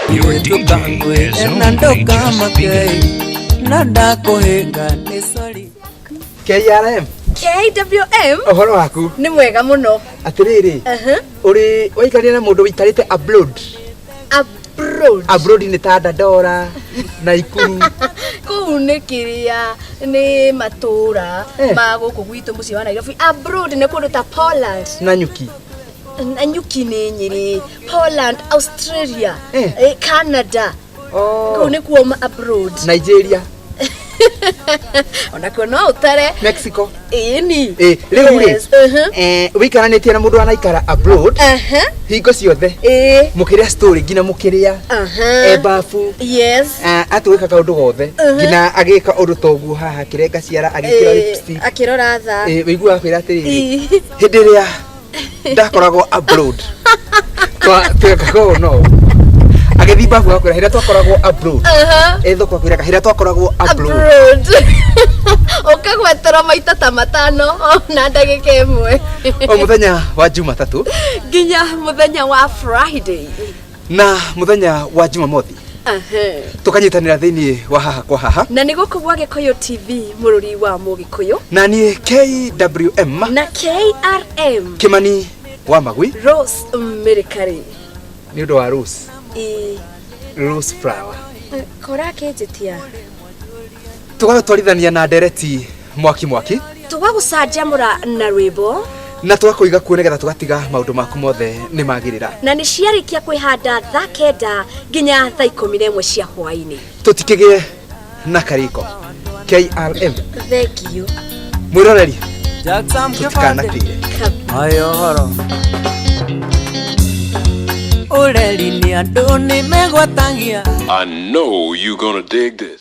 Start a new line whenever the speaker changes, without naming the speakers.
Your DJ has
na
only just
ndũkamake
begun.
na ndakũhĩnga nĩ sorry.
KRM.
KWM.
Ũhoro waku?
Nĩ mwega mũno.
Atĩrĩrĩ, ũrĩ waikarire na mũndũ wĩikarĩte abroad?
Abroad?
Abroad nĩ ta Dandora, Naikuru.
Kũu nĩ kĩrĩa nĩ matũra ma gũkũ gwitũ mũciĩ wa Nairobi. Abroad nĩ kũndũ ta Poland.
Na nyuki.
Na nyuki nĩ Nyĩrĩ. Poland, Australia, Canada.
Oh.
Kũu nĩkuo ma abroad.
Nigeria.
Onakuo no ũtare.
Mexico.
Ĩni.
Rĩu rĩ,
Yes,
wĩikaranĩtie na mũndũ anaikara abroad hingo ciothe, mũkĩrĩa story nginya mũkĩrĩa bafu, atũgĩka kaũndũ gothe, nginya agĩka ũndũ ta ũguo haha, akĩrenga ciara, agĩkĩra lipstick,
akĩrora thaa.
Wĩiguaga kwĩra atĩrĩrĩ, hĩndĩ ĩrĩa ndakoragwo abroad twekaga ũũ no agĩthiĩ babu akwĩra hĩrĩa twakoragwo abroad, thoko akwĩraga hĩrĩa twakoragwo abroad.
Abroad ũkagweterwo maita ta 5 na ndagĩka 1.
O mũthenya wa Jumatatũ
nginya mũthenya wa Friday
na mũthenya wa Jumamothi, tũkanyitanĩra thĩinĩ wa Haha kwa Haha,
na nĩ gũkũ gwa Gĩkũyũ TV, mũrũri wa Mũgĩkũyũ.
Na niĩ KWM
na KRM
Kĩmani wa Magui.
Rose Mĩrĩkarĩ.
Nĩ ũndũ wa Rose. Rose flower.
Kora akĩnjĩtia.
Tũgagũtwarithania na ndereti mwaki mwaki,
tũgagũcanjamũra na rwĩmbo,
na tũgakũiga kuo nĩgetha tũgatiga maũndũ maku mothe nĩ magĩrĩra.
Na nĩ ciarĩkia kwĩhanda thaa 9 nginya thaa 11 cia hwaĩ-inĩ.
Tũtikĩgĩe na karĩko. KRM.
Thank you.
Mwĩroreri, tũtikanakĩire.
Ayo horo ũreri nĩ andũ nĩ megwatagia.
I know you gonna dig this.